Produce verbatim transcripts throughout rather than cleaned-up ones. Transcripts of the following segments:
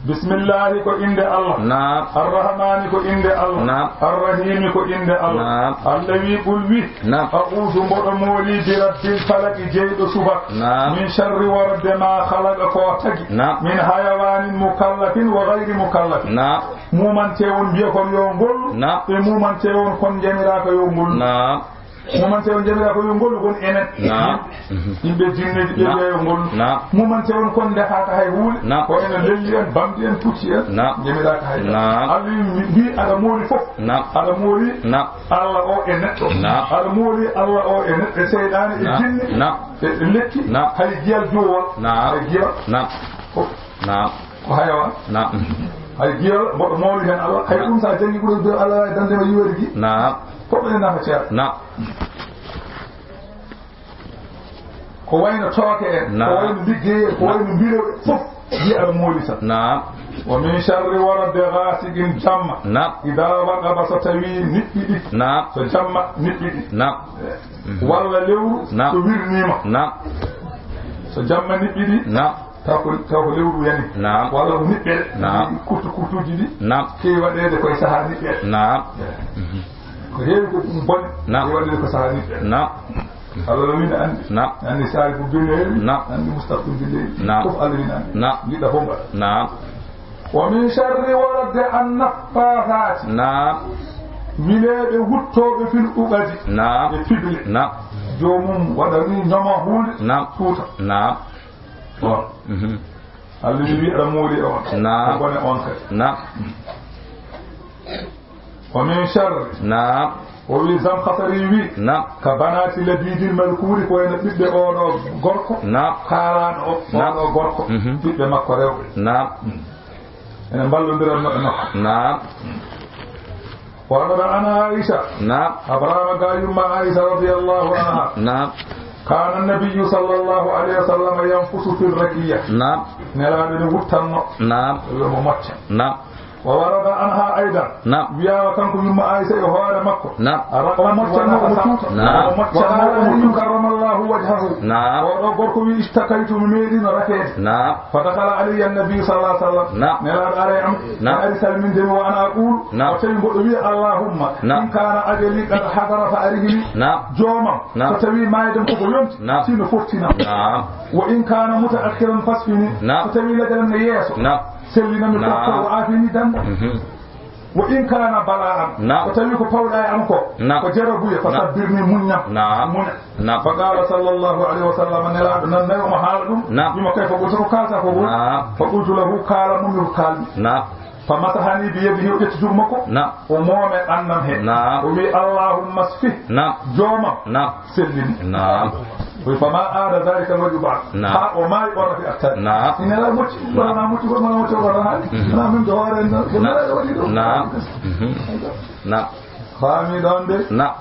Bismillahi ko innde Allah. Naam. Arrahmani ko innde Allah. Naam. Arrahimi ko innde Allah. Naam. Allah wi, qul wi. Naam. A'uuzu, mboɗo mooli, bi rabbil falaki, jeyɗo subaka. Naam. Min sharri, wonde ma, khalaqa, ko tagi. Naam. Min hayawaanin mukallafin wa ghayri mukallafin. Naam. Mumante on mbiya kon yo ngollu. Naam. Ɓe mumante on kon njamiraaka yo ngollu. Naam. Mumante on njamiraaka yo ngollu kon enen. Naam. Yimɓe jinneeji ɓe Naam. Mbiya yo ngollu. Naam. Mumante on kon ndefaaka hay huunde. Naam. Ko enen lelli en, bamɗi en, pucci en. Naam. Njamiraaka hay dara. Naam. Allah wi, mbi aɗa mooli fof. Naam. Aɗa mooli Naam. Allah o e neɗɗo. Naam. Aɗa mooli Allah o e neɗɗo, e seyɗaane, e Naam. Jinne. Naam. E, e lekki. Naam. Hay giyal juwol. Naam. Hay giyal. Naam. Fof. Naam. Ko hayawaan. Naam. Hay giyal, mboɗo mooli heen Allah. Hay Naam. Ɗum so a janngi ɓurɗo Allah e dande ma yiwere gi. Naam. Fof ene nafa ceerno. Naam. Ko wayno tooke en, Naam. Ko wayno liggey en, ko Naam. Wayno mbiroɗe, fof wiya aɗa mooli tan. Naam. Wa min sharri, wonde ghasiqin, jamma. Naam. Idha waqaba, so tawi niɓɓiɗi. Naam. So jamma niɓɓiɗi. Naam. Walla lewru Naam. So wirniima. Naam. So jamma niɓɓiɗi. Naam. Taw ko, taw ko lewru yani. Naam. Walla ko niɓɓere. Naam. Kurtu kurtuuji ɗi. Naam. Keewi waɗeede koye sahaa niɓɓere. Naam. Ko heewi ko ɗum bone. Naam. Keewi waɗeede ko sahaa niɓɓere. Naam. Allah no wina anndi. Naam. Anndi saari ko billeeri. Naam. Anndi mustaqbal billeeri. Naam. Fof Allah wina anndi. Naam. Njiɗɗa fof mbaɗa. Naam. Wa min sharri, wonde an naffasaati. Naam. Wileeɓe wuttooɓe fil uqadi. Naam. E piɓle. Naam. Joomum waɗa ni ñoma huunde. Naam. Tuuta. Naam. Bon. Mhm. Allah ni wi aɗa mooli e on. Naam. Ko bone on kadi. Naam. Wa min sharri. Naam. O wi Zamkhasari wi. Naam. Ka banaati Labiidil Malkuuri, ko wayno ɓiɓɓe oɗo gorko. Naam. Kaalaaɗo o, Naam. Oɗo gorko. Mhm. Ɓiɓɓe makko rewɓe. Naam. Ene mballondiran no e makko. Naam. Wa rawa an Aisha. Naam. Abrahama ga yumma Aisha radiyallahu anha. Naam. Kana nabiyyu sallallahu alayhi wa sallam yanfusu fi rakiya. Naam. Nelaaɗo ne wuttanno. Naam. Yo mo mocca. Naam. Wa warada anha aidan. Naam. Wiyaama kanko yumma Aisha e hoore makko. Naam. Ara-, o moccanno omo tuuta. Naam. O moccanno omo tuuta. Karramallahu wajhahu. Naam. Oɗo gorko wi, "Ishtakaytu, mi meeɗino rakeede." Naam. Fa dakhala alayya an-nabi sallallahu alaihi wasallam. Naam. Nelaaɗo ari e am. Naam. Ari salminde mi wa ana aqulu. Naam. O tawi mboɗo wiya, "Allahumma, Naam. In kana ajali qad hadara fa arihni." Naam. Joomam, Naam. So tawi maayde am koko yonti, Naam. Sino foftinam. Naam. Wa in kana mutaakhiran fasfini. Naam. So tawi lajal am ne yeeso, Naam. Sellinam mi Naam. Kokko, wa afini danda. Mhm. Wa in kana bala'an. Naam. So tawi ko pawɗa e am ko, Naam. Ko jarabuye, fa Naam. Sabbirni, muññam. Naam. Muña. Naam. Fa qala sallallahu alaihi wasallam, Nelaaɗo nan nayo mo haala ɗum. Naam. Wimo kayfa qulta, ko kalta ko woni. Naam. Fa qultu lahu, kaala mo mi ko kalmi. Naam. Fa masahani bi yadihi, o ƴetti juuɗe makko. Naam. O moome ɓannam he. Naam. O wi, "Allahumma sfih." Naam. Joomam. Naam. Sellini. Naam. O wi, "Fa ma aada dhalika al-wajhu ba'd." Naam. Ha o maayi, o rafi attani. Naam. Ina la mocci, Naam. Wala mocci, wala mocci, wala hali. Mhm. Naam, min do hoore na, ko Naam. Nala wadi do. Naam. Mhm. Naam. Faami ɗon de. Naam.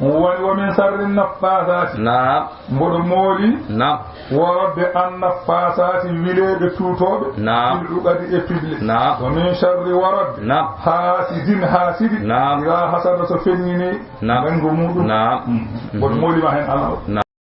Woni wa min sharri naffasaati. Naam. Mboɗo mooli. Naam. Worode an naffasaati, wileeɓe tuutooɓe. Naam. Fil uqadi e piɓle. Naam. Wa min sharri worode. Naam. Haasidin haasidi. Naam. Iza hasada so feññini. Naam. Ɓengo muɗum. Naam. Mm. Mboɗo mooli ma hen Allah. Naam.